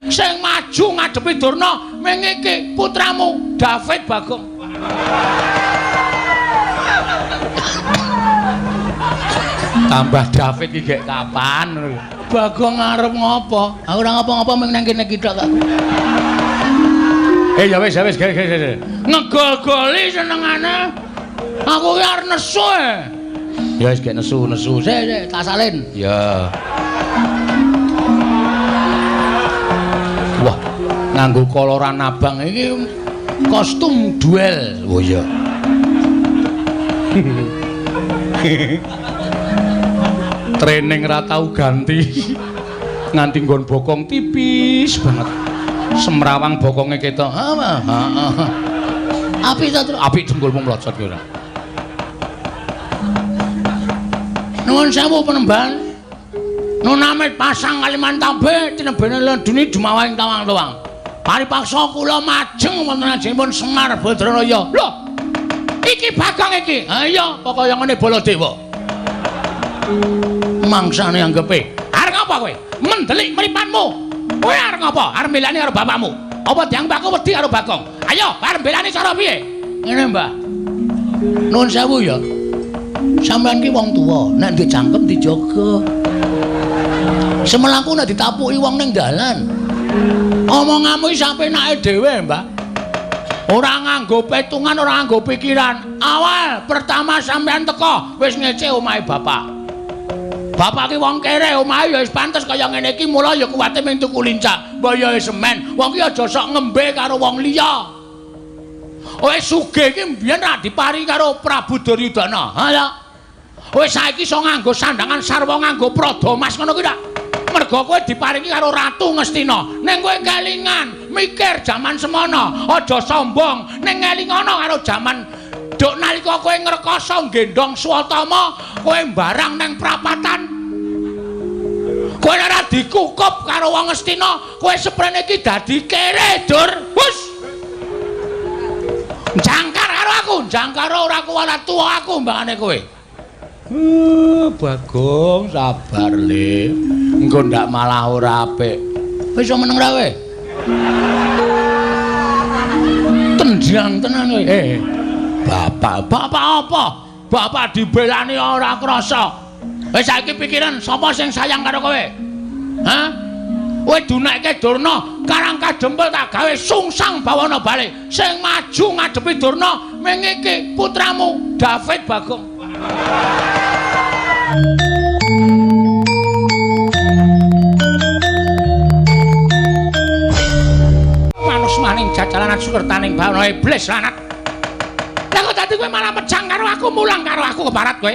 Sing maju ngadepi Durna ming iki putramu David Bagong. Tambah David iki gek kapan? Bagong arep ngopo? Aku ora ngopo-ngopo ming nang kene iki tok kok. Ya wis, ya wis, ge. Ngegol-goli senengane. Aku ki arep nesu e. Ya wis gek nesu-nesu. Sik, sik, tak salin. Ya. Wah, nganggo koloran abang iki kostum duel. Oh iya. Training ra tau ganti. Nganti nggon bokong tipis banget. Semrawang bokonge ketok. Heeh. Apik ta, Tru? Apik dengkulmu mlocot ki ora. Nuwun sewu penemban. Nunamit pasang Kalimantabe tinebene ledune dumawahing tawang-tawang. Paripaksa kula majeng wonten ajengipun Semar Badranaya. Lho. Iki Bagong iki. Ha iya, kaya ngene Baladewa. Mangsane anggepe. Arep ngapa kowe? Mendelik mripanmu. Kowe arep ngapa? Arep mbelani karo bapakmu. Apa dianggep aku wedi karo Bagong? Ayo, arep mbelani cara piye? Ngene, Mbah. Nuwun sewu ya. Sampeyan ki wong tuwa, nek duwe cangkem dijaga. Semelaku nek ditapuki wong ning dalan. Omonganmu iki sapenake dhewe, Mbah. Ora nganggo petungan, ora nganggo pikiran. Awal pertama sampeyan teko wis ngece omahe bapak. Bapak ki wong kere, omahe ya wis pantes kaya ngene iki, mula ya kuwate mung tuku lincak. Mbah ya semen. Wong ki aja sok ngembe karo wong liya. Wis sugih iki mbiyen ra dipari karo Prabu Duryudana. Ha ya. Wis saiki iso nganggo sandangan sarwa nganggo prada mas ngono kuwi ta. Mergo kowe diparingi karo Ratu Ngastina. Ning kowe kelingan, mikir jaman semono, aja sombong. Ning ngelingono karo jaman duk nalika kowe ngrekoso nggendhong Swatama, kowe mbarang nang prapatan. Kowe ora dikukup karo wong Ngastina, kowe seprene iki dadi kere, Dur. Hus. Jangkar karo aku, jangkar ora kuwalat tuwa aku mbangane kowe. Bagong sabar le. Engko ndak malah ora apik. Wis iso meneng ra kowe? Tendang tenan kowe. Bapak, bapak apa? Bapak dibelani ora krasa. Wis saiki pikiran sapa sing sayang karo kowe? Hah? Kowe dunekke Durna, Karang Kadempel tak gawe sungsang bawana bali. Sing maju ngadepi Durna ming iki putramu David Bagong. Manus maning jajalanan sukertaning bawana iblis lanat. Lah kok dadi kowe malah pejang karo aku, mulang karo aku kebarat kowe.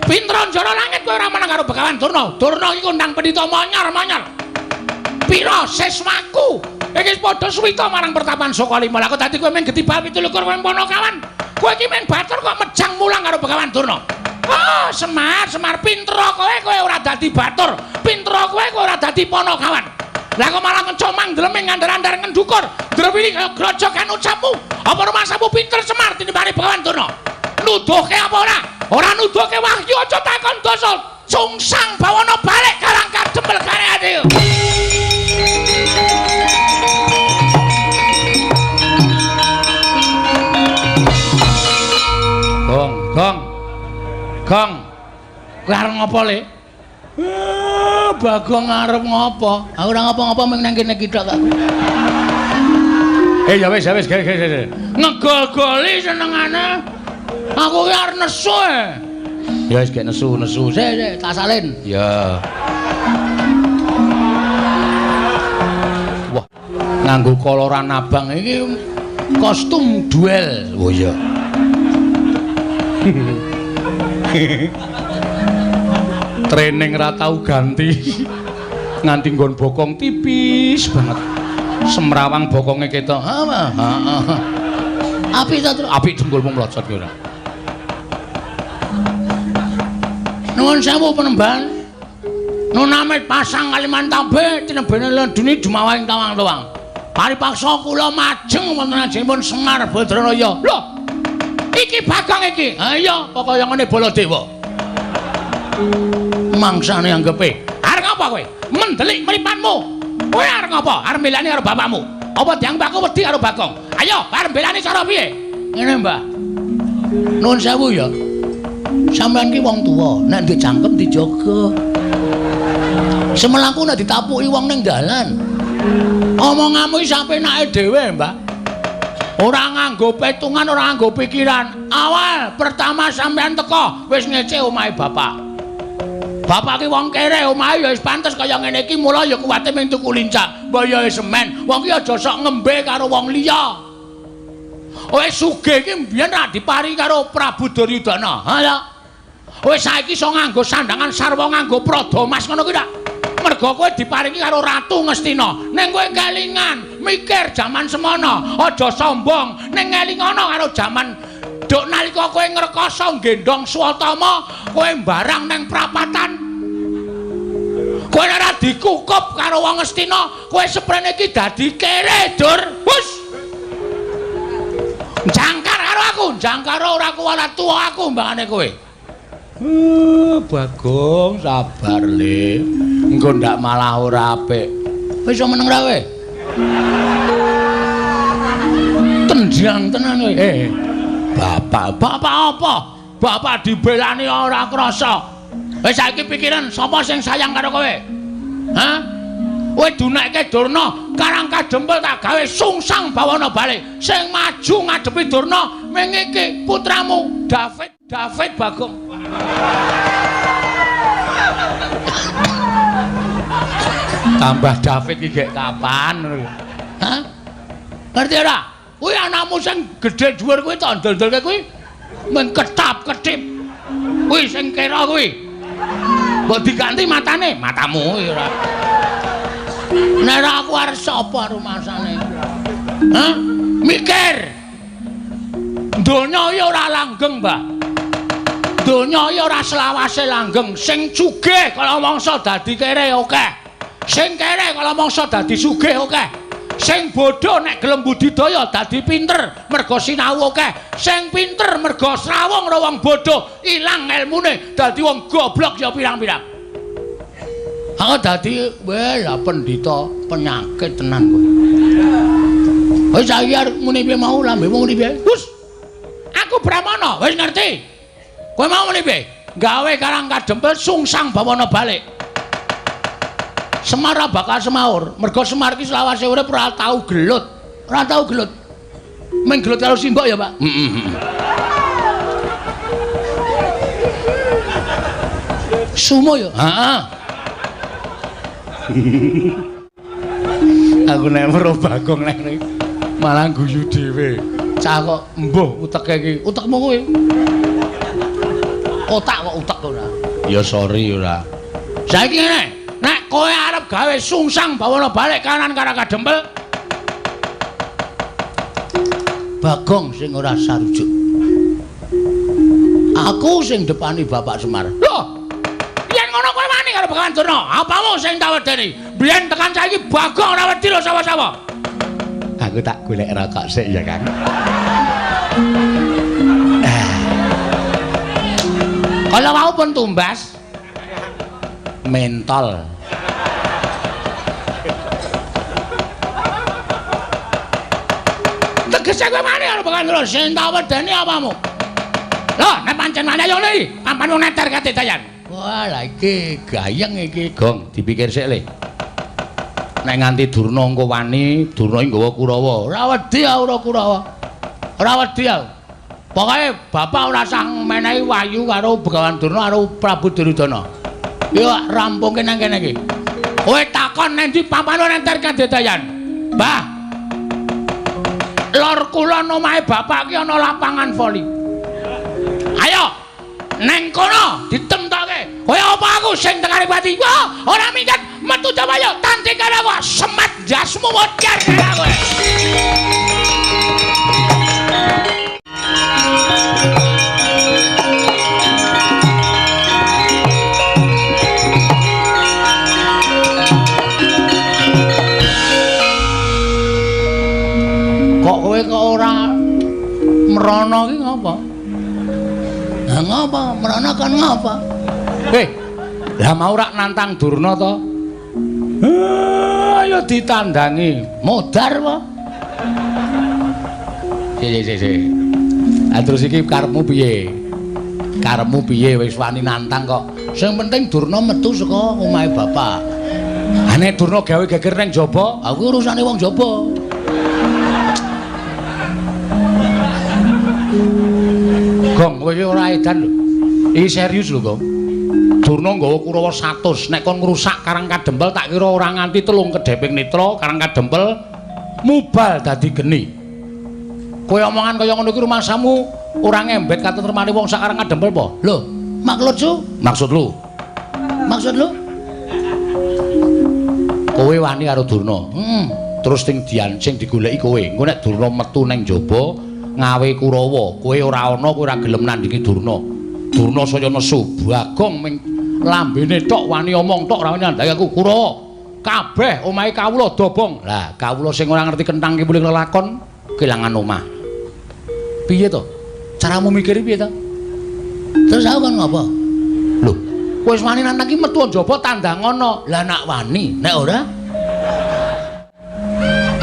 Pinter njara langit kowe ora menang karo Begawan Durna. Durna iki kondang pendhita monyor-monyor. Pira siswaku iki padha suwita marang pertapan Sukalima. Lah kok dadi kowe mung getibal 27 kowe Panakawan. Kowe iki mung batur kok mejang mulang karo Begawan Durna. Ah, Semar, Semar pinter kowe, kowe ora dadi batur. Pinter kowe, kowe ora dadi Panakawan. Lah kok malah ngecomang ndleming ngandar-andar ngendukur. Drewili kaya grojogan ucapmu. Apa rumasamu pinter Semar tinimbane Begawan Durna? Nuduhke apa ora? Ora nuduhke wahyu aja takon dosa. Sungsang bawana balik Karang Kadempel kare ati. Gong, gong. Gong. Kowe arep ngopo, Le? Bagong arep ngopo? Aku ora ngopo-ngopo mung nang kene iki tok kok. Ya wis, ya wis, ge. Ngegol-goli senengane. Aku ki arep nesu e. Ya wis gek nesu-nesu. Sik, sik, tak salin. Ya. Wah, nganggo koloran abang iki kostum duel. Oh iya. Training ra tau ganti. Nganti nggon bokong tipis banget. Semrawang bokonge ketok. Heeh. Apik ta, Tru? Apik dengkulmu mlocot ki ora. Nuwun sewu penemban. Nunamit pasang Kalimantabe tinebene ledune dumawahing tawang-tawang. Paripaksa kula majeng wonten ajengipun Semar Badranaya. Lho. Iki Bagong iki. Ha iya, kaya ngene Baladewa. Mangsane anggepe. Arep ngapa kowe? Mendelik mripanmu. Kowe arep ngopo? Arep mbelani karo bapakmu. Apa dianggep aku wedi karo Bagong? Ayo, arep mbelani cara piye? Ngene, Mbah. Nuwun sewu ya. Sampeyan ki wong tuwa, nek ndek cangkem dijaga. Semelaku nek ditapuki wong ning dalan. Omonganmu iki sapenake dhewe, Mbah. Ora nganggo petungan, ora nganggo pikiran. Awal pertama sampeyan teko wis ngece omahe bapak. Bapak ki wong kere, omahe ya wis pantes kaya ngene iki, mula ya kuwate mung tuku lincak. Mbah ya semen. Wong ki aja sok ngembe karo wong liya. Wis sugih iki mbiyen ra dipari karo Prabu Duryudana. Ha ya. Wis saiki iso nganggo sandangan sarwa nganggo prada mas ngono kuwi ta. Mergo kowe diparingi karo Ratu Ngastina. Ning kowe kelingan, mikir jaman semono, aja sombong. Ning ngelingono karo jaman duk nalika kowe ngrekoso nggendhong Swatama, kowe mbarang nang prapatan. Kowe ora dikukup karo wong Ngastina, kowe seprene iki dadi kere, Dur. Hus. Jangkar karo aku, jangkar ora kuwalat tuwa aku mbangane kowe. Bagong sabar le. Engko ndak malah ora apik. Wis iso meneng ra kowe? Tendang tenan kowe. Bapak, bapak apa? Bapak dibelani ora krasa. Wis saiki pikiran sapa sing sayang karo kowe? Hah? Kowe dunekke Durna, Karang Kadempel tak gawe sungsang bawana balik. Sing maju ngadepi Durna ming iki putramu David, David Bagong. Tambah David iki gek kapan? Hah? Ngerti ora? Kuwi anakmu sing gedhe dhuwur kuwi tak ndol-ndolke kuwi mung ketap-ketip. Kuwi sing kira kuwi. Mbok diganti matane, matamu kuwi ora. Nek ora aku arep sapa rumasane? Hah? Mikir. Donya iki ora langgeng, Mbah. Donya iki ora selawase langgeng. Sing sugih kala mangsa dadi kere akeh. Sing kere kala mangsa dadi sugih akeh. Sing bodho nek gelem budidaya dadi pinter mergo sinau akeh. Sing pinter mergo srawung karo wong bodho ilang elmune dadi wong goblok ya pirang-pirang. Aku dadi weh lah pendhita penyakit tenan kowe. Wis saiki arep muni piye mau lambemu muni piye? Hus. Aku Brahmana, wis ngerti. Kowe mau muni piye? Gawe Karang Kadempel sungsang bawana balik. Semar ora bakal semaur, mergo Semar ki selawase urip ora tau gelut. Ora tau gelut. Mung gelut karo simbok ya, Pak. Heeh. Sumo ya? Heeh. Aku nek weruh Bagong nek malah guyu dhewe. Cah kok mbuh uteke iki. Utekmu kuwi. Otak kok utek ora. Ya sorry ora. Saiki ngene, nek kowe arep gawe sungsang bawana balik kanan Karang Kadempel, Bagong sing ora sarujuk. Aku sing depani Bapak Semar. Loh. Yen ngono kowe wani karo Begawan Durna, apamu sing tak wedeni? Biyen tekan saiki Bagong ora wedi lho sapa-sapa. Aku tak golek rokok sik ya, Kang. Kalau mau pun tumbas mentol. Tegese kowe wani karo Begawan Durna, sing tak wedeni apamu? Loh, nek pancen wani ayo li, papan wong neter kate dayan. Wah, lah iki gayeng iki, Gong, dipikir sik le. Nek nganti Durna engko wani, Durna iki nggawa Kurawa. Ora wedi aku ora Kurawa. Ora wedi aku. Pokoke bapak ora usah menehi wahyu karo Begawan Durna karo Prabu Duryudana. Yo rampungke nang kene iki. Kowe takon nang ndi papane nang Kadedayan. Mbah. Lor kulon omahe bapak ki ana lapangan voli. Ayo. Neng kono ditemtoke. Kowe apa aku sing tekane pati? Wah, ora minggat metu Jawa yo tanding karo aku. Semat jasmu modar karo kowe. Kok kowe kok ora mrono ki ngapa? Lah ngapa? Mrono kan ngapa? Lah mau rak nantang Durna to? Ayo ditandangi. Modar apa? Si si si. Ah terus iki karepmu piye? Karepmu piye wis wani nantang kok. Sing penting Durna metu saka omahe bapak. Ha nek Durna gawe geger ning jaba, aku urusane wong jaba. Gong, kowe iki ora edan lho. Iki serius lho, Gong. Durna nggawa Kurawa 100, nek kon ngrusak Karang Kadempel tak kira ora nganti telung kedheping netra Karang Kadempel mubal dadi geni. Kowe omongan kaya ngono iki rumangsamu ora ngembet katentremane wong sak Karang Kadempel apa? Lho, maksud lu? Maksud lu? Maksud lu? Kowe wani karo Durna. Heeh. Terus sing diancing digoleki kowe. Engko nek Durna metu ning jaba ngawe Kurawa, kowe ora ana, kowe ora gelem nandingi Durna. Durna saya nesu, Bagong ming lambene tok wani omong tok ora wani nandhangi aku Kurawa. Kabeh omahe kawula dobong. Lah, kawula sing ora ngerti kenthang kipuling lelakon kelangan omah. Piye to? Caramu mikir piye to? Terus aku kon ngopo? Lho, kowe wis wani nantang iki metu njaba tandang ngono. Lah nak wani, nek ora?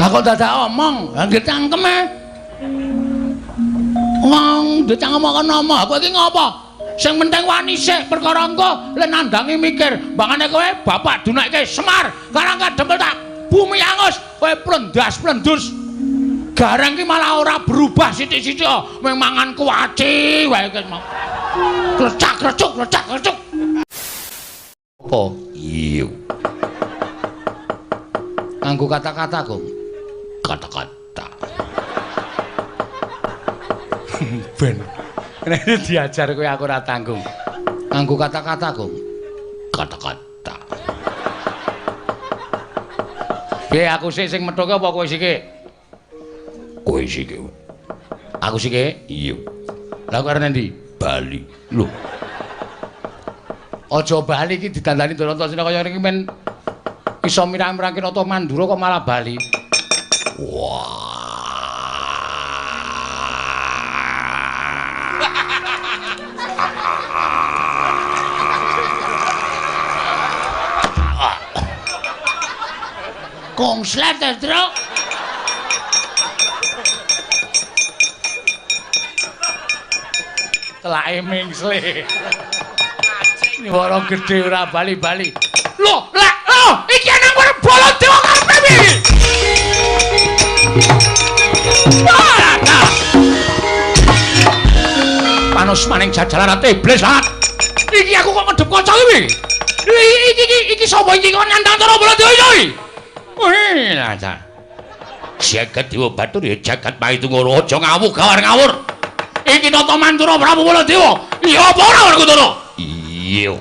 Lah kok dadak omong, lah nggih cangkem e. Wong dicangkem kok ngomong, kowe iki ngopo? Sing penting wani sik perkara engko le nandangi mikir, mbangane kowe bapak dunekke Semar, Karang Kadempel tak bumi angus, kowe plendas-plendus. Gareng ki malah ora berubah sithik-sithik, mung mangan kuaci wae ki mau. Klecak-klecuk, klecak-klecuk. Apa? Iya. Nganggo kata-kata, Gong. Kata-kata. Ben. Nek diajar kowe aku ora tanggung. Nganggo kata-kata, Gong. Kata-kata. Piye aku sik sing methuke apa kowe sik? Kowe sik. Aku sik? Iya. Lah kowe arep endi? Bali. Lho. Aja bali iki didandani Danantasena kaya ngene iki men iso mirang-mirangke nata Mandura kok malah bali. Wah. Kongslet, Truk. Telake mingsle. Nyuwara gedhe ora bali-bali. Lho, lek lho, iki nang Baladewa karepe piye? Panus maning jajaran iblis banget. Iki aku kok ngedep kaca iki. Iki iki iki sapa iki kok nantang cara Baladewa iki? Wih, lah. Jagat Dewa Batur ya jagat Paitungara aja ngawuh gawar ngawur. Iki nata Mandura Prabu Baladewa. Iya apa ora Werkudara? Iya.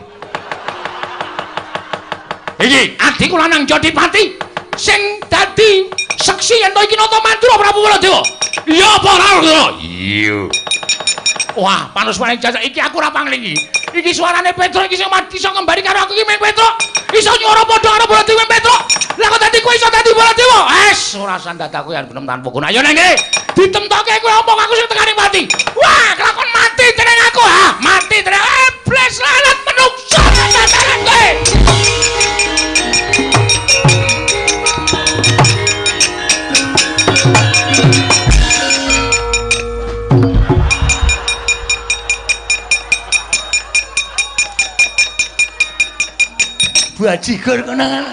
Iki adhiku lanang Jodipati sing dadi seksi yen to iki nata Mandura Prabu Baladewa. Iya apa ora Werkudara? Iya. Wah, panus paling jajak iki aku ora panglingi. Iki suarane Petruk iki sing iso ngembari karo aku iki ming Petruk. Iso nyuwara padha karo Baladewa Petruk. Lah kok dadi kowe iso dadi Baladewa? Es, ora sandadaku yang genem tanpa guna. Ayo nang kene. Ditemtoke kowe omong aku sing tekani mati. Wah, kelakon mati teneng aku ha. Mati teneng. Iblis lalat menungso tataran kowe. Bajigur konangan.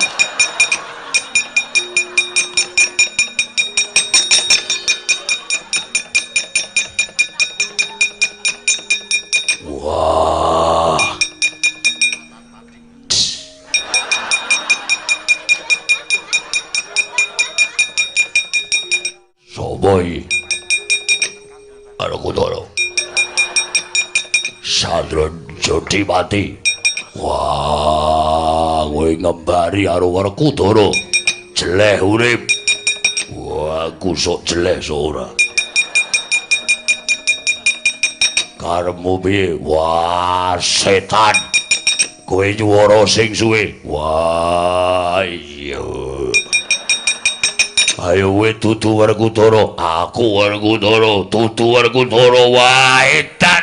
Wah. Sopo iki? Werkudara. Sadron Jodipati. Wah, kowe ngembari karo Werkudara. Jeleh urip. Wah, aku sok jeleh sok ora. Karepmu piye? Wah, setan. Kowe nyuwara sing suwe. Wah, iya. Ayo kowe dudu Werkudara. Aku Werkudara, dudu Werkudara. Wah, edan.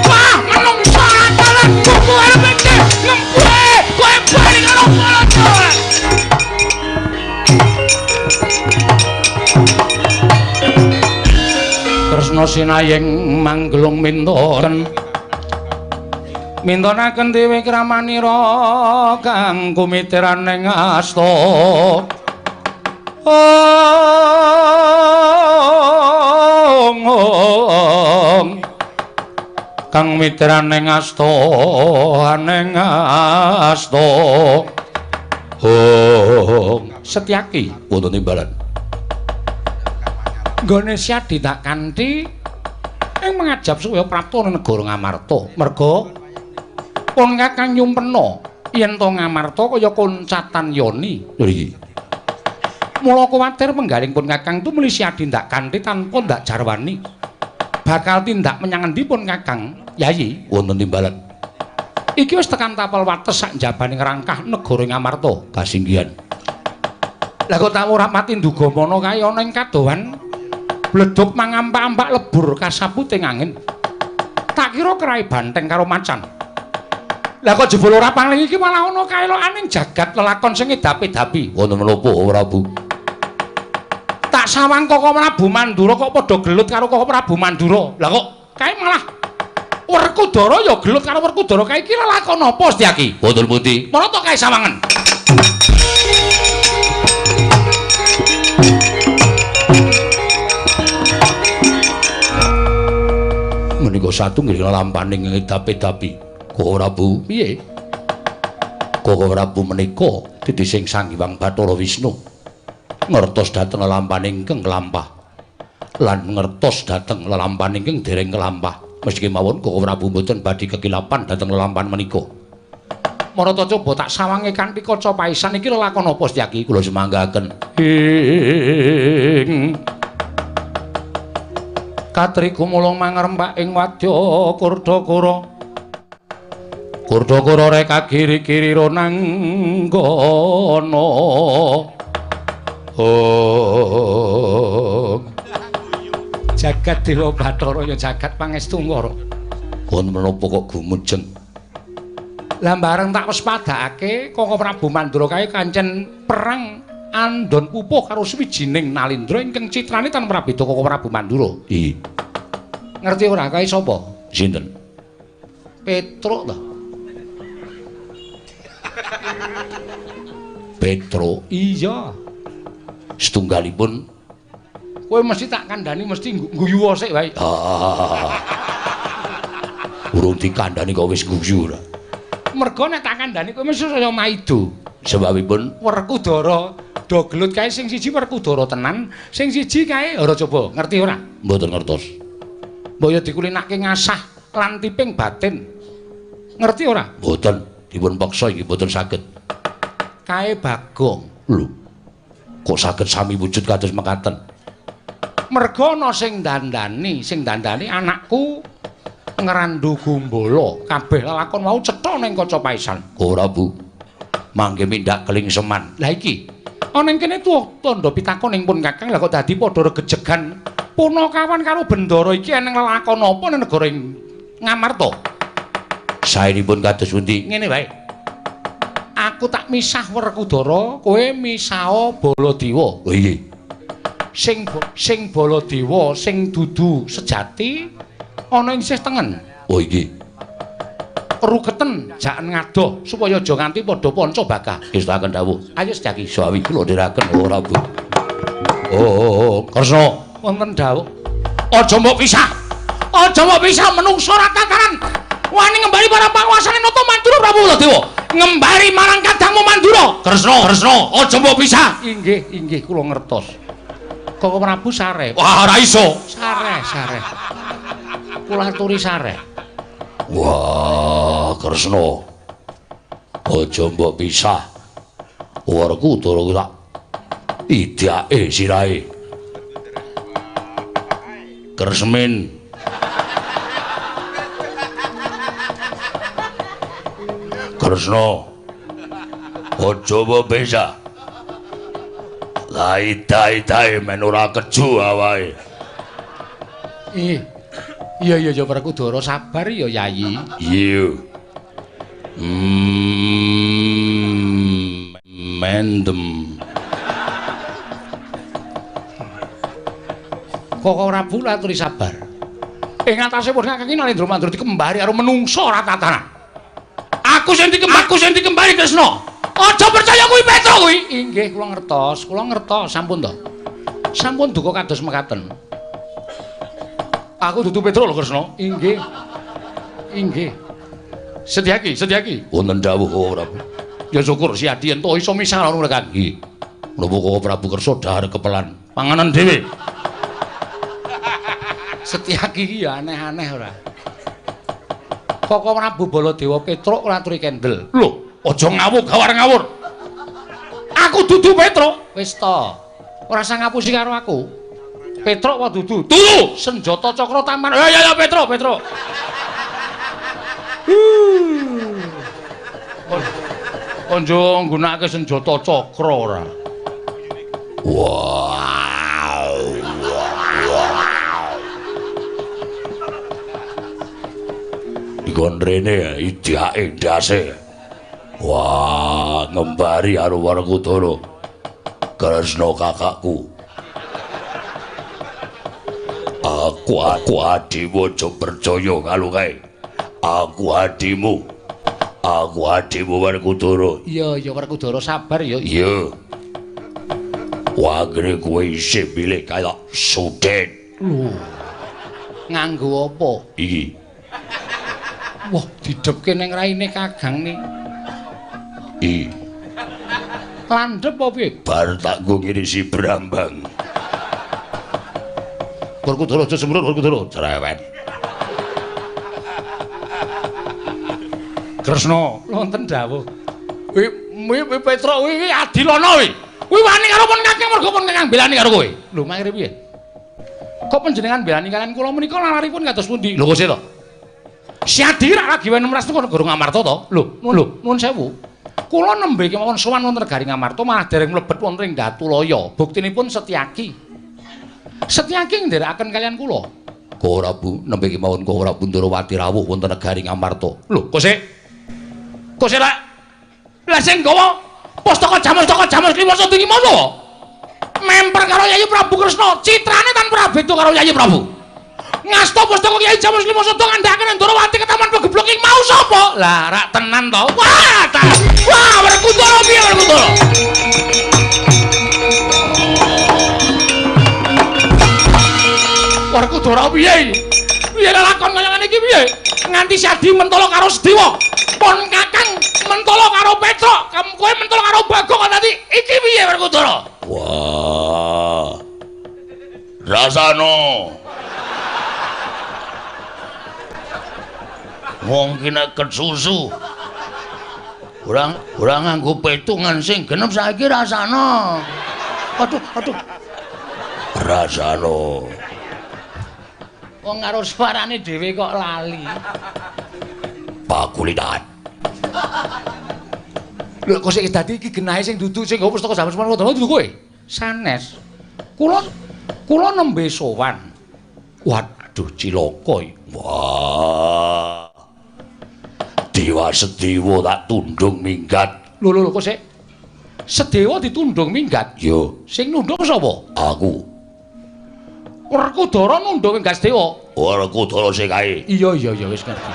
Wah, menungso atalan buku arep iki ngembuhe kowe bali karo Baladewa. Kresna sinayeng manggelung mintoten mintonaken dewi kramanira kang kumitiran ing asta. Ong kang mitiran ing asta aning asta. Ong Setyaki wonten timbalan. Nggone Syadi tak kanthi ing mangajab supaya prapta negara Ngamarta. Merga pun Kakang nyumpena yen to Ngamarta kaya koncatan yoni. Lho iki. Mula kuwatir penggaling pun Kakang tumuli Syadi ndak kanthi tanpa ndak jarwani. Bakal tindak menyang endi pun Kakang? Yayi wonten timbalan. Iki wis tekan tapel wates sak njabaning rangkah negara Ngamarta kasinggihan. Lah kok tak ora pati nduga mana kae ana ing kadohan bledhog mangampak-ampak lebur kasaputing angin. Tak kira kerai banteng karo macan. Lah kok jebul ora paling iki malah ana kaelokaning jagat lelakon sing edapi-dapi. Wonten menapa Prabu? Tak sawang Koko Prabu Mandura kok padha gelut karo Koko Prabu Mandura. Lah kok kae malah Werkudara ya gelut karo Werkudara kae iki lelakon apa Setyaki? Wonten pundi? Marata kae sawangen. Menika satunggiling lelampaning edapi-dapi. Koko Prabu, piye? Koko Prabu menika titising Sang Hyang Bathara Wisnu. Ngertos dhateng lelampaning ingkang kelampah lan ngertos dhateng lelampaning ingkang dereng kelampah. Meski mawon Koko Prabu mboten badhe kekilapan dhateng lelampahan menika. Marata coba tak sawange kanthi kaca paisan iki lelakon apa Setyaki? Kula semanggaken. Ing katri gumulung mangrempak ing wadya Kurdakara. Kurdakara reka kiri-kiri ronanggana. Oh. Jagat Dewa Bathara ya jagat pangestu ngara. Wonten menapa kok gumujeng? Lah bareng tak wespadakake Koko Prabu Mandura kae kancen perang andon pupuh karo swijining Nalindra ingkang citrane tan prabeda Koko Prabu Mandura. Iya. Ngerti ora kae sapa? Sinten? Petruk to. Petruk. Iya. Setunggalipun kowe mesti tak kandhani mesti guyu sik wae. Urung dikandhani kok wis guyu ora. Mergo nek tak kandhani kowe mesti saya maido. Sebabipun Werkudara do gelut kae sing siji Werkudara tenan, sing siji kae ora coba ngerti ora? Mboten ngertos. Mbok ya dikulinake ngasah lan tiping batin. Ngerti ora? Mboten, dipun peksa iki mboten saged. Kae Bagong. Lho. Kok saged sami wujud kados mekaten? Merga ana sing dandani anakku Ngrandu Gumbala. Kabeh lelakon wau cetha ning kaca paisan. Ora, Bu. Mangke mindak kelingseman. Lah iki ana ing kene tuwa tandha pitakon ing pun Kakang. Lah kok dadi padha regejegan punakawan karo Bendara iki eneng lelakon apa ning negara Ngamarta? Saenipun kados pundi? Ngene wae. Aku tak misah Werkudara, kowe misaha Baladewa. Oh iya. Sing Baladewa sing dudu sejati ana ing sisih tengen. Oh iki. Ruketen jaken ngadoh supaya aja nganti padha panca bakah. Ngestakaken dawuh. Ayo Setyaki sawi kula ndherekaken ora Bu. Oh, Kresna wonten dawuh. Aja mbok pisah. Aja mbok pisah menungsa ora tataran. Wani ngembali para panguasane Nata Mandura Prabu Baladewa. Ngembali marang kadangmu Mandura. Kresna, Kresna, aja mbok pisah. Inggih, inggih kula ngertos. Koko Prabu sare. Wah, ora iso. Sare, sare. Kula aturi sare. Wah, Kresna. Aja mbok pisah. Werkudara tak idake sirahe. Kresmin. Kresna. Aja mbok pisah. Lah idah-idahe men ora keju awake. Iya. Iya iya ya Werkudara sabar ya Yayi. Iya. Mendem. Koko Prabu laturi sabar. Ing atase pun Kakang Narendra Mandura dikembari karo menungsa ora tatanan. Aku sing dikembari Kresna. Aja percaya kuwi Petruk kuwi. Inggih kula ngertos, sampun to. Sampun duka kados mekaten. Aku dudu Petruk lho Kresna. Inggih. Inggih. Setyaki, Setyaki. Wonten dawuh Koko Prabu. Ya syukur si Adi ento iso misah karo mereka. Nggih. Menapa Koko Prabu kersa dhahar kepelan panganan dhewe. Setyaki iki ya aneh-aneh ora. Koko Prabu Baladewa Petruk ora aturi kendel. Lho, aja ngawur gawar ngawur. Aku dudu Petruk. Wis to. Ora usah ngapusi karo aku. Petruk apa dudu? Dudu. Senjata cakra taman. Ya ya ya Petruk, Petruk. Aja nggunakake senjata cakra ora. Wow. Dikon rene idake ndase. Wah, ngembari karo Werkudara. Kresna kakakku. Aku adimu aja percaya karo kae. Aku adimu. Aku adimu Werkudara. Iya, iya Werkudara sabar ya. Iya. Wagre kowe isih milih kaya sudet. Lho. Nganggo apa? Iki. Wah, didhepke ning raine Kakang ni. Iki. Landhep apa piye? Bar tak nggo ngirisi brambang. Werkudara aja semrut Werkudara, cerewet. Kresna, wonten dawuh. Kuwi kuwi Petruk kuwi adilana kuwi. Kuwi wani karo pun Kakang mergo pun Kakang belani karo kowe. Lho, makire piye? Kok panjenengan belani kalian kula menika lalaripun kados pundi? Lho kok sih to? Si Adi rak lagi wene mras teko negara Ngamarta to? Lho, lho, nuwun sewu. Kula nembe kemawon sowan wonten negari Ngamarta malah dereng mlebet wonten ing Datulaya. Buktinipun Setyaki. Setyaki nderekaken kalian kula. Koko Prabu nembe kemawon Koko Prabu Ndorowati rawuh wonten negari Ngamarta. Lho, kok sik? Kok sik lak? Lah sing nggawa pustaka Jamus Kliwon Sandi Masa. Memper karo Yayi Prabu Kresna, citrane tanpa beda karo Yayi Prabu. Ngasta pustaka Kyai Jamus Lima Sada ngandhakaken Ndorowati ketaman pegeblok ing mau sapa? Lah rak tenan to. Wah, ta. Wah, Werkudara piye Werkudara? Werkudara piye iki? Piye lakon kaya ngene iki piye? Nganti Sadi mentolo karo Sedewa. Pon Kakang mentolo karo Petruk, kowe mentolo karo Bagong kok dadi iki piye Werkudara? Wah. Rasano. Wong ki nek kesusu ora nganggo petungan sing genep saiki rasana. Aduh, aduh. Rasana. Wong karo suarane dhewe kok lali. Pakulitan. Lho kok sik dadi iki genahe sing dudu sing nggawa pustaka Jamus Manwadana dudu kowe? Sanes. Kula nembe sowan. Waduh cilaka iki. Wah. Dewa Sedewa tak tundung minggat. Lho lho kok sik. Sedewa ditundung minggat? Iya. Sing nundung sapa? Aku. Werkudara nundung minggat Sedewa. Werkudara sing kae. Iya iya iya wis ngerti.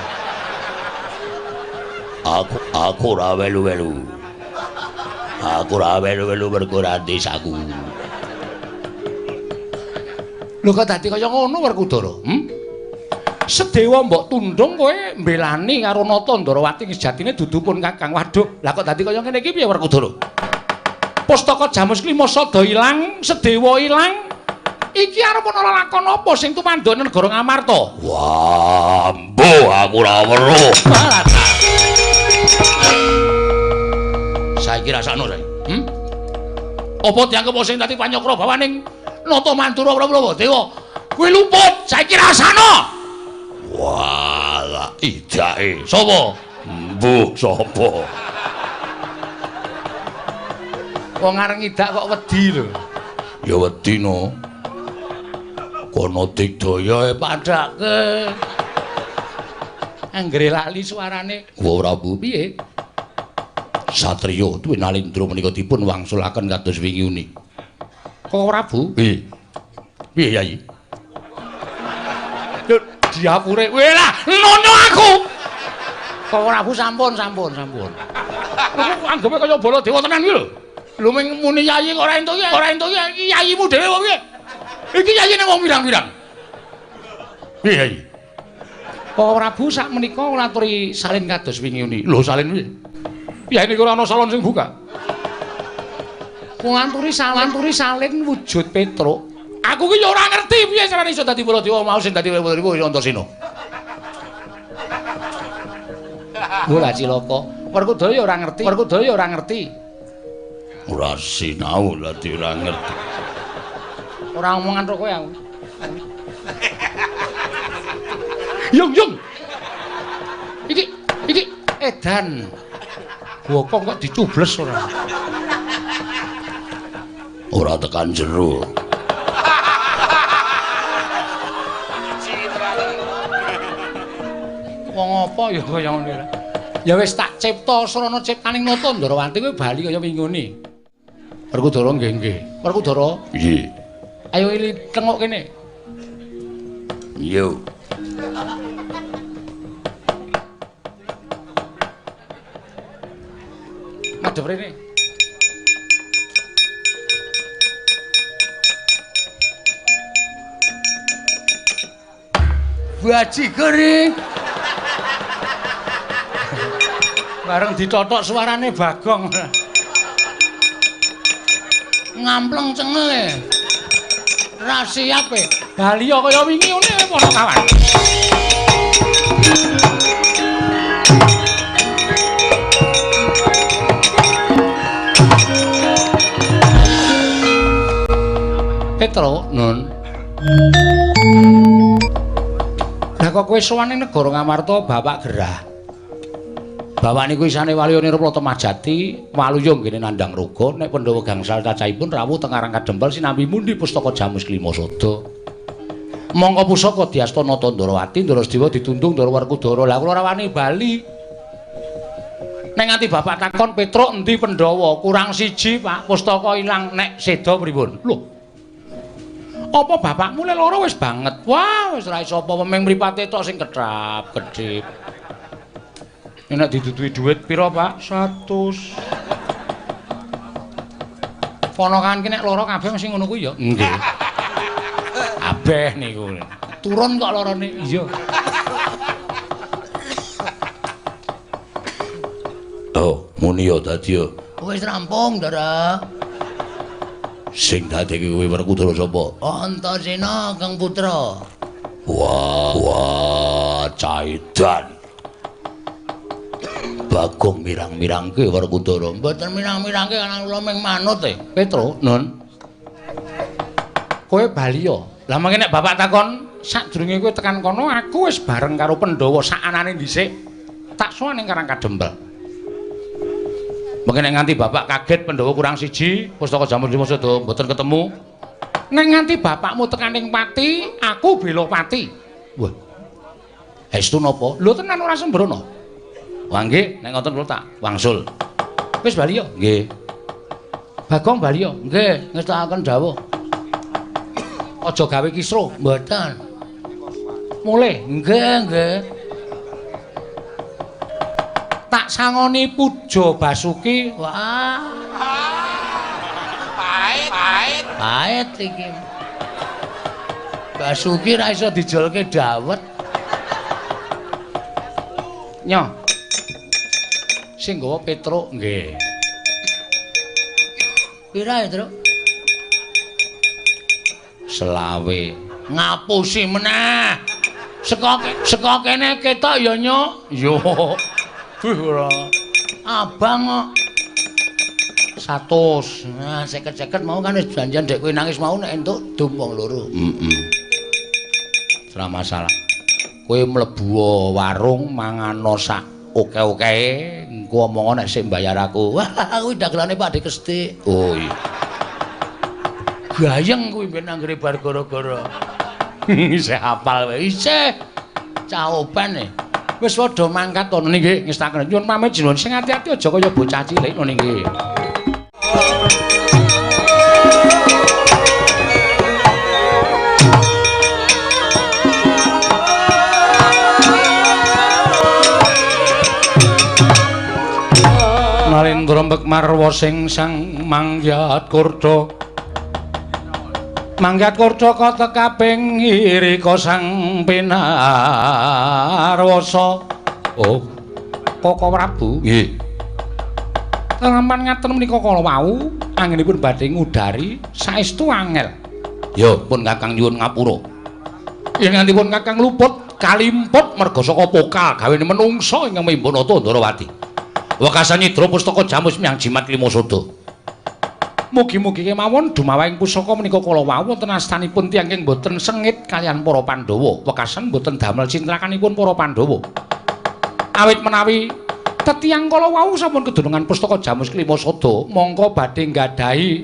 Aku ora welu-welu. Aku ora welu-welu mergo ora desaku. Lho kok dadi kaya ngono Werkudara? Sedewa mbok tundung kowe mbelani karo Nata Ndorowati sejatine dudu pun Kakang. Waduh, lah kok dadi kaya ngene iki piye Werkudara? Pustaka Jamus Klima Sada ilang, Sedewa ilang. Iki arep ana lakon apa sing tumandhane negara Ngamarta? Wah, mbuh aku ora weruh. Saiki rasakno saiki. Apa dianggep sing dadi panyakra bawaning Nata Mandura Prabu Dewa? Kuwi luput, saiki rasakno. Wah, lah idake. Sapa? Mbuh sapa? Wong areng ngidak kok wedi lho. Ya wedi no. Kono digdaya padhake. Anggere lali suarane. Wa Prabu piye? Satriya Dwi Nalindra menika dipun wangsulaken kados wingi uni. Kok Prabu? Piye? Piye Yayi? Lho diapure. Weh lah, nono aku. Kok Prabu sampun. Lho kok anggepe kaya Baladewa tenan iki lho. Lho ming muni yayi kok ora entuk iki, ora entuk iki yayimu dhewe kok piye? Iki yayine wong pirang-pirang. Piye Yayi? Kok Prabu sak menika ngaturi salin kados wingi uni. Lho salin piye? Piye niku ora ana salon sing buka. Ngaturi salin wujud Petruk. Aku ki ya ora ngerti piye carane iso dadi Baladewa mau sing dadi Baladewa Antasena. Bola cilaka. Werkudara ya ora ngerti. Werkudara ya ora ngerti. Ora sinau lha ora ngerti. Ora omongan karo kowe aku. Yung yung. Iki iki edan. Bokong kok dicubles ora. Ora tekan jero. Wong apa ya kaya ngene. Ya wis tak cipta srana ciptaning nata Ndrawati kowe bali kaya wingune. Werkudara nggih nggih. Werkudara? Nggih. Ayo ili tengok kene. Yo. Madhep rene. Bajigur. Bareng ditotok suarane Bagong. Ngampleng cengele. Ra siap e. Bali kaya wingi ngene para kawan. Petro, Nun. Lah kok kowe sowan ning negara Ngamarta bapak gerah. Bapak niku isane Waluya Nirpala Temajati, Waluya nggene nandhang raga, nek Pandhawa gangsal cacahipun rawuh teng Karang Kadempel sinambi mundi pustaka Jamus Klima Sada. Mongko pusaka diasta Nata Ndrawati, Ndrasdewa ditundung Ndara Werkudara. Lah kula ora wani bali. Nek nganti bapak takon Petruk endi Pandhawa, kurang siji Pak, pustaka ilang nek seda pripun? Lho. Apa bapakmu le loro wis banget? Wah, wis ora iso apa ming mripate tok sing ketrap, kedhip. Nek diduduhi dhuwit pira, Pak? 100. Ponakan ki nek lara kabeh mesti ngono kuwi ya. Nggih. Kabeh niku. Turun kok larane. Iya. Oh, muni ya dadi ya. Wis rampung, Ndara. Sing dadi kuwi Werkudara sapa? Antasena Kang Putra. Wah, wah, caidan. Bagong mirang-mirangke Werkudara. Mboten mirang-mirangke ana kula ming manut e. Petro, Nun. Kowe bali ya. Lah mangke nek bapak takon sadurunge kowe tekan kono aku wis bareng karo Pandhawa sakanane dhisik. Tak sowan ning Karang Kadempel. Mangke nek nganti bapak kaget Pandhawa kurang siji, pustaka Jamus Lima Sada mboten ketemu. Nek nganti bapakmu tekan ning Pati, aku bela Pati. Wah. Estu napa? Lho tenan ora sembrono. Wah nggih, nek ngoten kula tak wangsul. Wis bali ya? Nggih. Bagong bali ya? Nggih, ngestakaken dawuh. Aja gawe kisruh. Mboten. Mulih. Nggih, nggih. Tak sangoni Puja Basuki. Wah. Pahit, pahit. Pahit iki. Basuki ra iso dijolke dawet. Nyoh. Sing nggawa Petruk nggih. Pira ya, Truk? Selawe. Ngapusi meneh. Saka kene ketok ya, Nyuk. Yo. Duh ora. Abang kok 100. Nah, 50-50 mau kan wis janjian dek kowe nangis mau nek entuk dum wong loro. Heeh. Ora masalah. Kowe mlebu warung mangano sak oke-oke, engko omong nek sik mbayar aku. Wah, kuwi dagelane Pak Dik Kestik. Oh iya. Gayeng kuwi ben anggere bar gara-gara. Isih hafal wae. Isih caoban e. Wis padha mangkat to nggih ngestaken. Nyuwun pamit jenengan sing ati-ati aja kaya bocah cilik ngono nggih. Narendra mbek marwa sing sang mangyat kurda. Manggat kurda kata kaping irika sang pinarwasa. Oh, Koko Prabu. Nggih. Telampan ngaten menika kala wau anggenipun badhe ngudari saestu angel. Ya, pun Kakang nyuwun ngapura. Yen ngantipun Kakang luput kalimput merga saka pokal gawene menungsa ingkang mimba nata Ndarawati. Wekasan nyidra pustaka jamus miyang jimat lima sada. Mugi-mugi kemawon dumawahing pusaka menika kala wau wonten astanipun tiyang ingkang boten sengit kaliyan para Pandhawa. Wekasan boten damel cintrakanipun para Pandhawa. Awit menawi tetiyang kala wau sampun kedunungan pustaka jamus kelima sada, mongko badhe nggadahi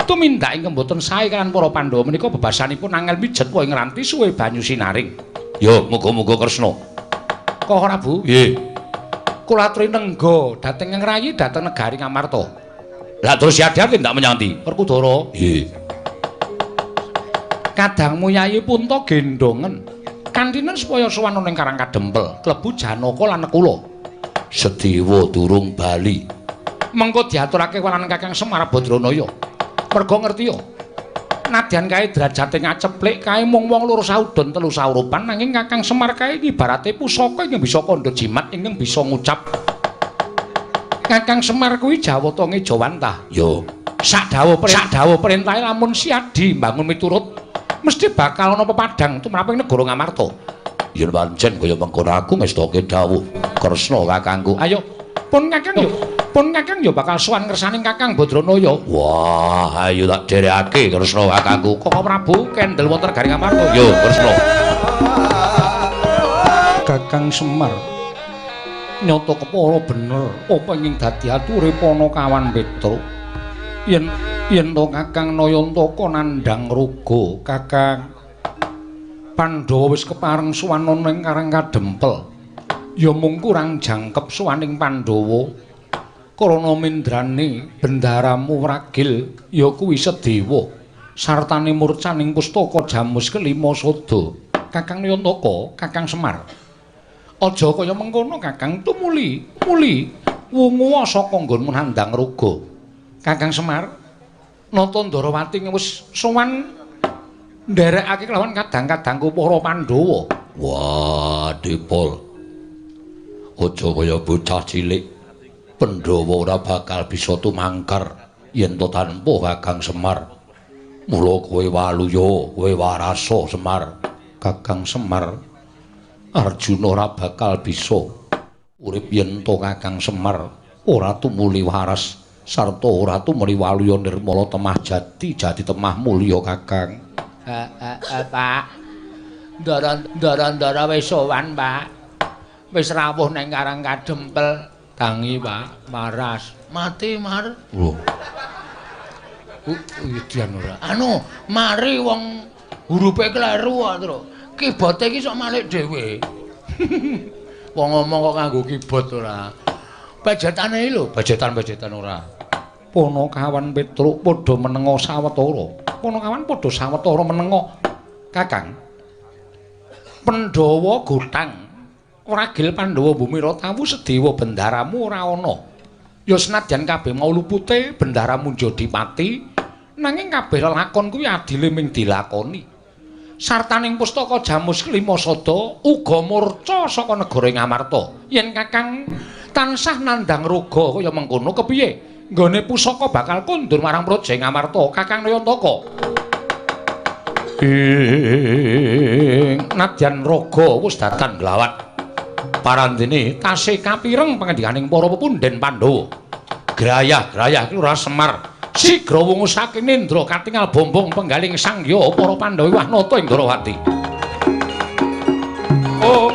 tumindak ingkang boten sae kaliyan para Pandhawa menika bebasanipun angel mijet ing ngranti suwe banyu sinaring. Ya, muga-muga Kresna. Koko Prabu? Nggih. Kula aturi nengga dhateng ngrayi dhateng negari Ngamarta. Lah terus siap-siap tindak menyang ndi? Werkudara. Nggih. Kadangmu Yayi Punta gendongen. Kantinen supaya sowan ana ing Karang Kadempel, klebu Janaka lan Nekula. Sedewa durung bali. Mengko diaturake walan Kakang Semar Badranaya. Merga ngerti ya. Nadyan kae derajate ngaceplik kae mung wong loro saudon telu saurupan nanging Kakang Semar kae ibarate pusaka ingkang bisa kandha jimat ingkang bisa ngucap. Kakang Semar kuwi jawata ngejawantah. Ya. Sak dawuh perintahe lamun Siadi mbangun miturut mesti bakal ana pepadang tumraping negara Ngamarta. Yen pancen kaya mengkono aku ngestoke dawuh Kresna kakangku. Ayo pun Kakang yo. Pun Kakang yo bakal sowan ngersaning Kakang Badranaya. Wah, ayo tak dherekake Kresna kakangku. Koko Prabu kendel wonten negari Ngamarta. Yo Kresna. Kakang Semar nyata kepara bener apa ingkang dadi ature Panakawan Petruk. Yen to Kakang Nayantaka nandhang raga, Kakang Pandhawa wis kepareng sowan ana ing Karang Kadempel. Ya mung kurang jangkep sowaning Pandhawa. Karana mindrane bendaramu wragil ya kuwi Sedewa sartane murcaning pustaka jamus kelima sada. Kakang Nayantaka, Kakang Semar. Aja kaya mengkono Kakang, tumuli muli wungu saka nggonmu nandhang raga. Kakang Semar, Nata Ndarawati wis sowan nderekake kelawan kadang-kadangku para Pandhawa. Wah, Dipol. Aja kaya bocah cilik. Pandhawa ora bakal bisa tumangkar yen to tanpa Kakang Semar. Mula kowe waluya, kowe warasa Semar. Kakang Semar, Arjuna ora bakal bisa urip yen to Kakang Semar ora tumuli waras sarta ora tumuli waluya nirmala temah jati jati temah mulya Kakang. Pak, ndara-ndara wis sowan, Pak. Wis rawuh nang Karang Kadempel. Tangi, Pak, waras. Mati, Mar. Lho. Edian ora. Anu, mari wong hurupe kleru kok, Tru. Kibote iki sok malik dhewe. Wong ngomong kok nganggo keyboard ora. Bajetane iki lho, bajetan-bajetan ora. Panakawan Petruk padha menenga sawetara. Panakawan padha sawetara menenga. Kakang. Pandhawa gotang. Ragil Pandhawa Bumira tawu Sedewa bendaramu ora ana. Ya senadyan kabeh mau lupute bendaramu njadi pati, nanging kabeh lelakon kuwi adile ming dilakoni. Sartaning pustaka jamus kelima sada uga murca saka negara Ngamarta. Yen Kakang tansah nandhang raga kaya mengkono kepiye? Nggone pusaka bakal kondur marang Praja Ngamarta, Kakang Nayantaka. Ing nadyan raga wis datan glawat. Parandene tasih kapireng pangendikaning para pepundhen Pandhawa. Grayah-grayah ki ora Semar. Sigra wungu saking nendra katingal bombong penggaling sangya para Pandhawa wah nata ing Ndrawati. Oh.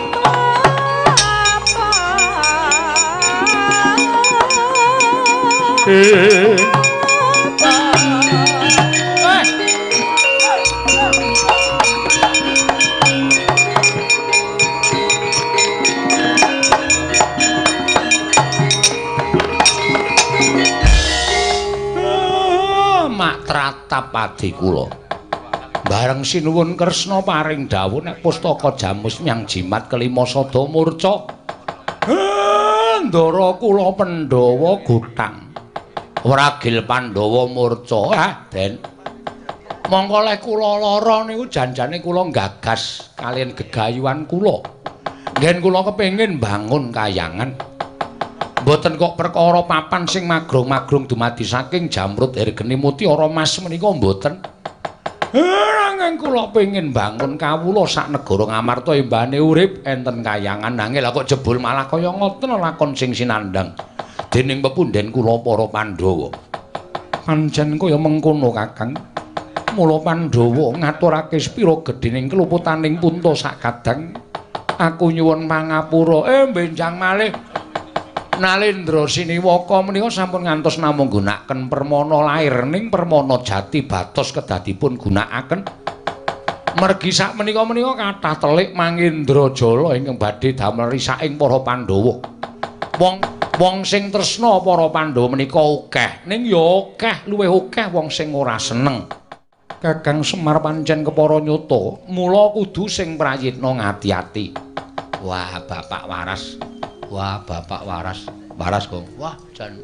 Prapadi kula. Bareng sinuwun Kresna paring dawuh nek pustaka Jamus Myang Jimat kelima sada murca. Ndara kula Pandhawa gutang. Wragil Pandhawa murca. Ah, Den. Mongko leh kula lara niku janjane kula gagas kaliyan gegayuhan kula. Ngen kula kepengin bangun kayangan. Mboten kok perkara papan sing magrong-magrong dumadi saking jamrut hergeni mutiara mas menika mboten. Nanging kula pengin bangun kawula sak negara Ngamarta embane urip enten kayangan nanging lha kok jebul malah kaya ngoten lakon sing sinandhang dening pepundhen kula para Pandhawa. Pancen kaya mengkono Kakang. Mula Pandhawa ngaturake sepira gedhening keluputaning punta sakadang. Aku nyuwun pangapura. Benjang malih. Nalendra Siniwaka menika sampun ngantos namung nggunakaken permana lair ning permana jati batos kedadipun gunakaken. Mergi sak menika-menika kathah telik Mangindrajala ingkang badhe damel risaking para Pandhawa. Wong sing tresna para Pandhawa menika akeh, ning ya akeh luwih akeh wong sing ora seneng. Kakang Semar pancen kepara nyata, mula kudu sing prayitna ngati-ati. Wah, bapak waras. Wah, bapak waras. Waras, Gong. Wah, jan.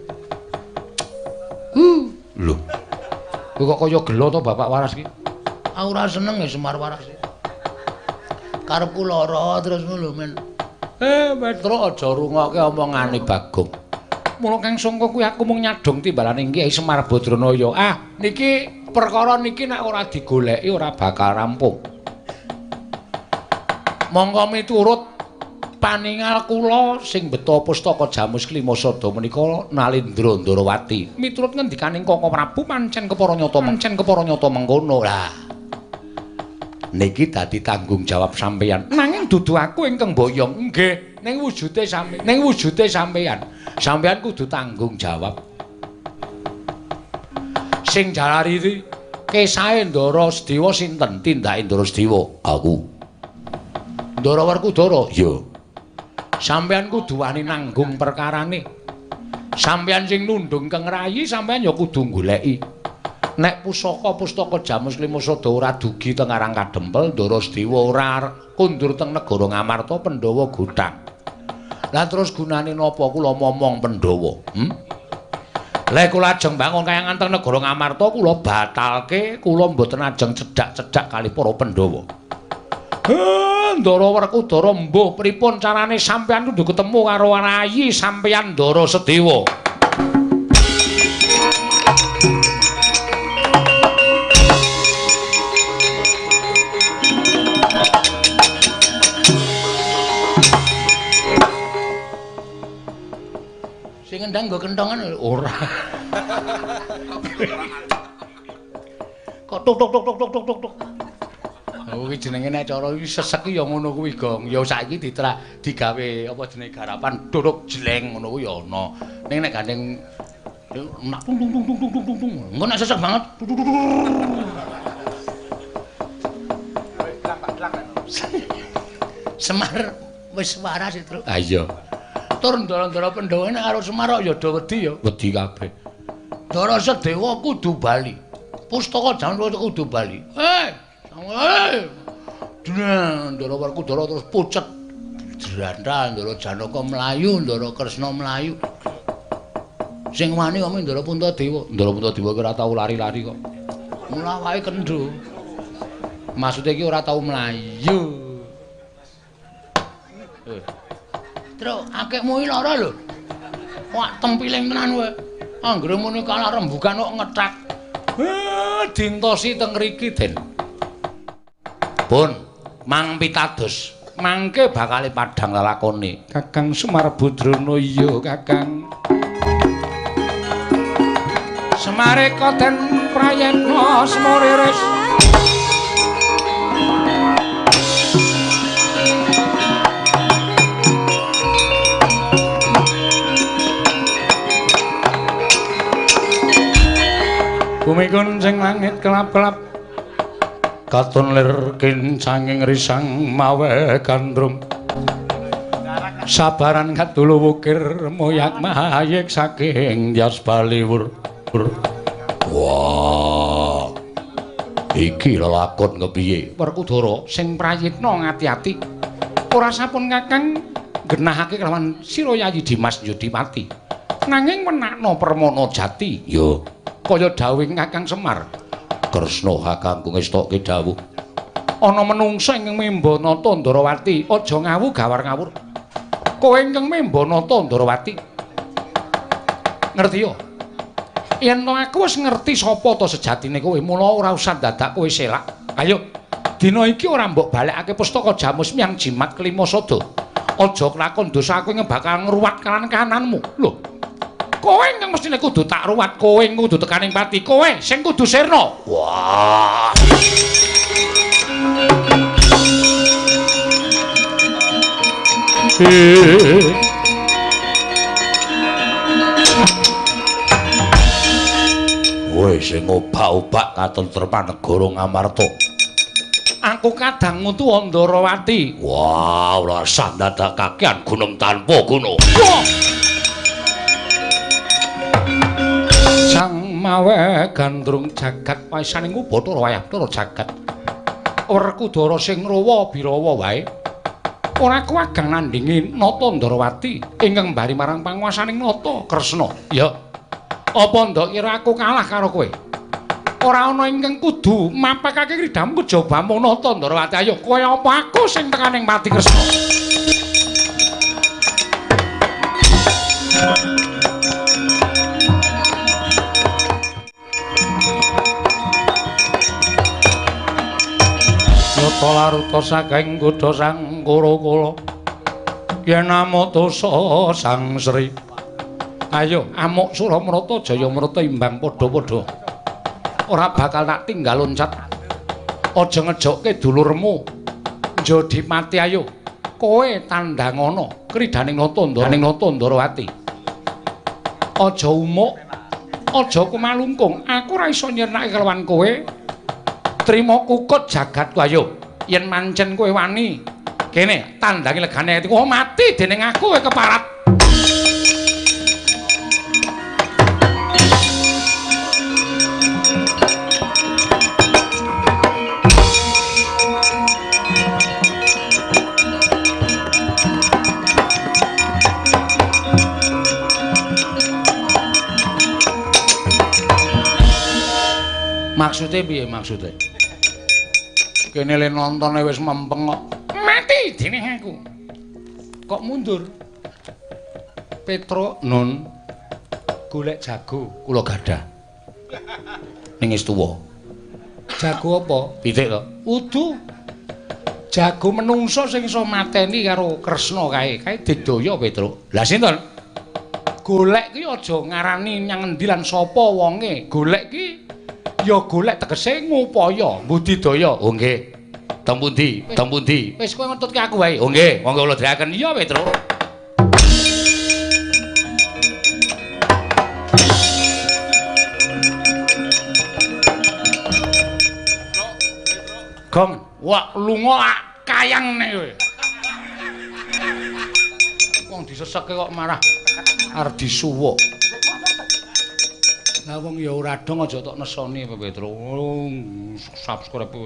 Lho. Kowe kok kaya gelo to bapak waras iki? Aku ora seneng ya Semar waras. Karepku lara terus ngono lho, men. Petro aja rungokke omongane Bagong. Mula Kang Sangka kuwi aku mung nyadong timbalane Kyai Semar Badranaya. Ah, niki perkara niki nek ora digoleki ora bakal rampung. Monggo miturut paningal kula sing beto pustaka Jamus Klima Sada menika Nalendra Ndarawati. Miturut ngendikaning Kaka Prabu pancen kepara nyata pancen kepara nyata mengkono. Lah niki dadi tanggung jawab sampeyan. Nanging dudu aku ingkang boyong. Nggih, ning wujude sampeyan, ning wujude sampeyan. Sampeyan kudu tanggung jawab. Sing jalari kesahe Ndara Sedewa sinten? Tindake Ndara Sedewa. Aku. Ndara Werkudara? Iya. Sampeyan kudu wani nanggung perkarane. Sampeyan sing nundung keng rayi, sampeyan ya kudu goleki. Nek pusaka pustaka Jamus Klima Sada ora dugi teng Karang Kadempel, Ndara Sedewa ora kundur teng negara Ngamarta, Pandhawa gutang. Lah terus gunane napa kula momong Pandhawa? Lha kula ajeng bangun kayangan teng negara Ngamarta, kula batalke, kula mboten ajeng cedhak-cedhak kalih para Pandhawa. Ndara Werkudara mbuh pripun carane sampeyan kudu ketemu karo rayi sampeyan Ndara Sedewa. Sing ngendang nggo kentongan ora. Kok tuk tuk tuk tuk tuk tuk tuk. Kuwi jenenge nek cara iki sesek ya ngono kuwi, Gong. Ya saiki digawe apa jenenge garapan duruk jleng ngono kuwi ya ana. Ning nek gandeng nak tung tung tung tung tung tung tung. Engko nek sesek banget. Semar wis waras e, Truk. Ha iya. Tur ndara-ndara Pandhawa nek karo Semar kok ya do wedi ya. Wedi kabeh. Ndara Sedewa kudu bali. Pustaka Jamus kudu bali. Ndara Werkudara terus pucet. Jrantal Ndara Janaka mlayu, Ndara Kresna mlayu. Sing wani kok Ndara Puntadewa. Ndara Puntadewa ki ora tau lari-lari kok. Mula wae kendho. Maksude iki ora tau mlayu. Truk, akikmu iki lara lho. Wah, tempiling tenan kowe. Anggere muni kalah rembugan kok ngethak. Dintosi teng mriki, Den. Pun mang pitados. Mangke bakale padhang lelakone. Kakang Semar Badrana iya, Kakang. Semareka den prayetna semuriris. Bumi kuncing langit kelap-kelap katon lir kincanging risang mawe gandrung sabaran kadulu wukir moyak mahayik saking Dyas Baliwur. Wah, Iki lelakon kepiye? Werkudara sing prayitna ngati-ati. Ora sampun Kakang nggenahake kelawan sira Yayi Dimas Yudipati. Nanging menakno Permana Jati. Ya, kaya dawuh Kakang Semar. Kresna kakangku ngestokke dawuh. Ana menungsa ingkang memba nata Ndarawati, aja ngawu gawar ngawur. Kowe ingkang memba nata Ndarawati. Ngerti ya? Yen to aku wis ngerti sapa to sejatine kowe, mula ora usah dadak kowe selak. Ayo, dina iki ora mbok balekake pustaka Jamus Miang Jimat Kelima Sada. Aja kelakon dosa aku ingkang bakal ngruwat kanan-kananmu. Lho. Kowe ingkang mestine kudu tak ruwat, kowe kudu tekaning pati, kowe sing kudu sirna. Wah. Kowe sing obak-obak katentreman negara Ngamarta. Aku kadang ngutu Andarawati. Wah, ora usah dadak kakean gunung tanpa guna. Wah. Sang mawe gandrung jagat waisaning Bathara wayah Bathara jagat. Werkudara sing ngrawa birawa wae. Ora kuwagang nandhingi Nata Ndarawati ingkang mbari marang panguwasaning Nata Kresna. Ya. Apa ndok kira aku kalah karo kowe? Ora ana ingkang kudu mapakake kridhamu kejaba mung Nata Ndarawati. Ayo kowe apa aku sing tekaning pati Kresna? Nyata laruta saking godha sang Kura-kura yen amutusa sang Sri. Ayo amuk Suramrata Jayamrata imbang padha-padha. Ora bakal tak tinggal loncat. Aja ngejokke dulurmu. Njodipati ayo. Kowe tandangana kridhaning Nata Ndarawati. Aja umuk, aja kumalungkung. Aku ora iso nyirnake kelawan kowe. Trima kukut jagatku ayo. Yen mancen kowe wani, kene tandangi legane atiku. Oh, mati dening aku kowe keparat. Maksude piye maksude? Kene le nontone wis mempeng kok. Mati dening aku. Kok mundur? Petruk nun golek jago kula gadah. Ning wis tuwa. Jago apa? Pitik to. Udu. Jago menungso sing iso mateni karo Kresna kae. Kae digdaya Petruk. Lah sinten? Golek ki aja ngarani nyang endi lan sapa wonge. Golek ki ya golek tegese ngupaya budidaya. Oh nggih. Teng pundi? Teng pundi? Wis kowe ngetutke aku wae. Oh nggih, monggo kula dherekaken. Iya, Petruk. Gong, wah lunga kayang nek kowe. Wong diseseke kok marah arep disuwuk. Lah wong ya ora dong aja tok nesoni Petruk. Subscribe.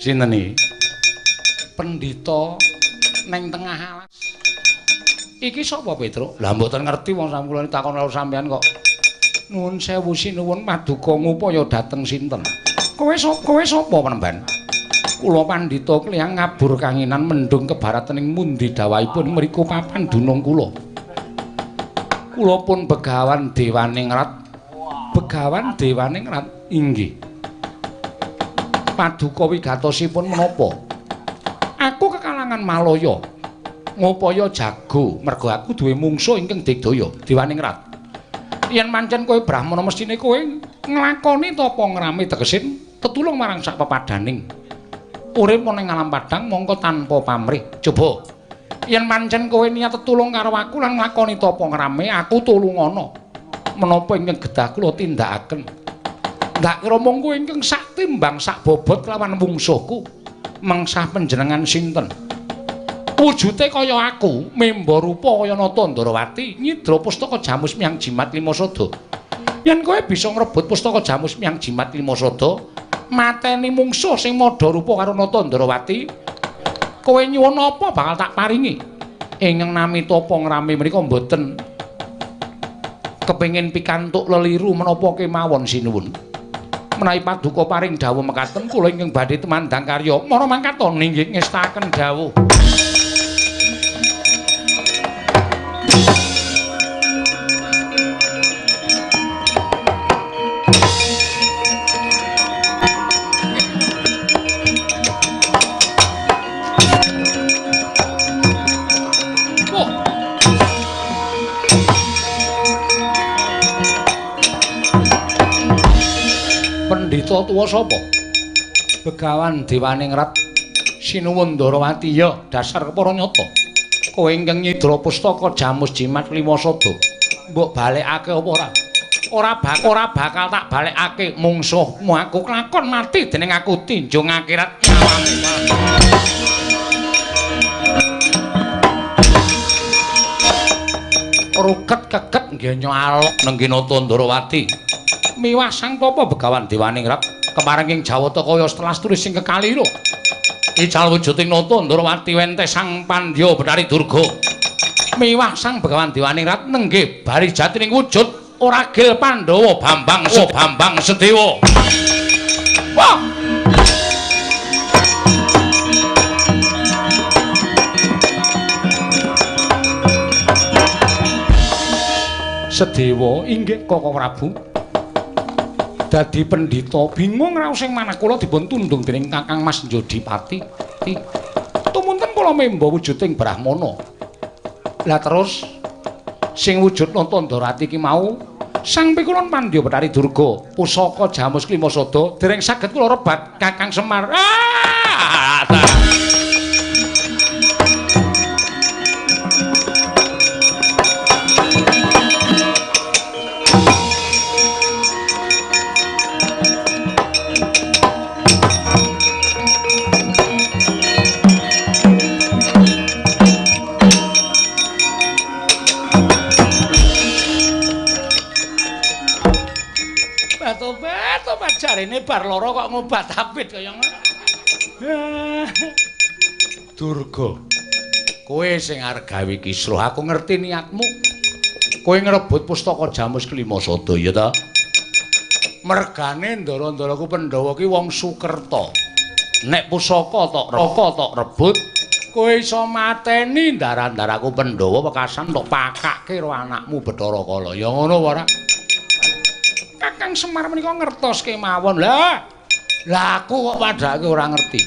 Sinten iki? Pendhita neng tengah alas. Iki sapa Petruk? Lah mboten ngerti wong sampeyan kula takon karo sampeyan kok. Nuwun sewu sinuwun paduka ngupaya dhateng sinten? Kowe sapa? Kowe sapa penemban? Kula pandhita kliyang ngabur kanginan mendung kebarataning mundi dawahipun mriku papan dunung kula. Kula pun begawan Dewaningrat. Begawan Dewaningrat inggih. Paduka wigatosipun menapa? Aku kekalangan Malaya. Ngupaya jago mergo aku duwe mungsuh ingkang digdaya Dewaningrat. Yen mancen kowe brahmana mestine kowe nglakoni tapa ngrame tegesin tetulung marang sak pepadaning. Urip ning alam padhang mongko tanpa pamrih. Coba yen mancen kowe niat tetulung karo aku lan nglakoni tapa ngrame, aku tulungana. Menapa ingkang gedah kula tindakaken? Ndak kira mung kowe ingkang sak timbang sak bobot lawan mungsuhku. Mengsah panjenengan sinten? Wujute kaya aku, memba rupa kaya Nata Ndarawati, nyidra pustaka Jamus Miang Jimat Lima Sada. Yen kowe bisa ngrebut pustaka Jamus Miang Jimat Klimasada, mateni mungsuh sing madha rupa karo Nata Ndrawati, kowe nyuwun apa bakal tak paringi. Ingkang nami tapa ngrame menika mboten kepengin pikantuk leliru menapa kemawon sinuwun. Menawi paduka paring dawuh mekaten kula ingkang badhe tumandang karya mara mangkata ninggih ngestakaken dawuh. Pendhita tuwa sapa? Begawan Dewaningrat sinuwun Ndrawati. Ya, dasar kepara nyata. Kowe ingkang nyidra pustaka Jamus Jimat Klimasada. Mbok balekake apa ora? Ora bakal tak balekake. Mungsuhmu aku klakon mati dening aku tinjung akhirat nyawamu. Ruket keket ngenyo alok nenggi Nata Ndrawati. Miwah sang tapa Begawan Dewaningrat kemareng ing Jawata kaya setelas turis sing kekalira. Ical wujuding Nata Ndrawati wenteh sang Pandya Bathari Durga. Miwah sang Begawan Dewaningrat nenggih bari jatining wujud Oragil Pandhawa Bambang Bambang Sedewa. Wah! Sedewa inggih Koko Prabu. Dadi pendhita bingung raos sing manah kula dipun tundung dening Kakang Mas Njodipati. Tumunten kula memba wujuding Brahmana. Lah terus sing wujud Nata Ndrawati ki mau Sang Pikulun Pandya Bathari Durga pusaka Jamus Klimasada dereng saged kula rebat Kakang Semar. Ah! Jarene bar lara kok ngobat abit kaya ngono. Durga, kowe sing arep gawe kisruh, aku ngerti niatmu. Kowe ngrebut pustaka Jamus Klimasada ya ta? Mergane ndara-ndaraku Pandhawa ki wong Sukerta. Nek pusaka tok rebut, kowe iso mateni ndara-ndaraku Pandhawa wekasan tok pakake karo anakmu Bathara Kala. Ya ngono apa ora? Kakang Semar menika ngertos kemawon. Lah, lah aku kok padhake ora ngerti.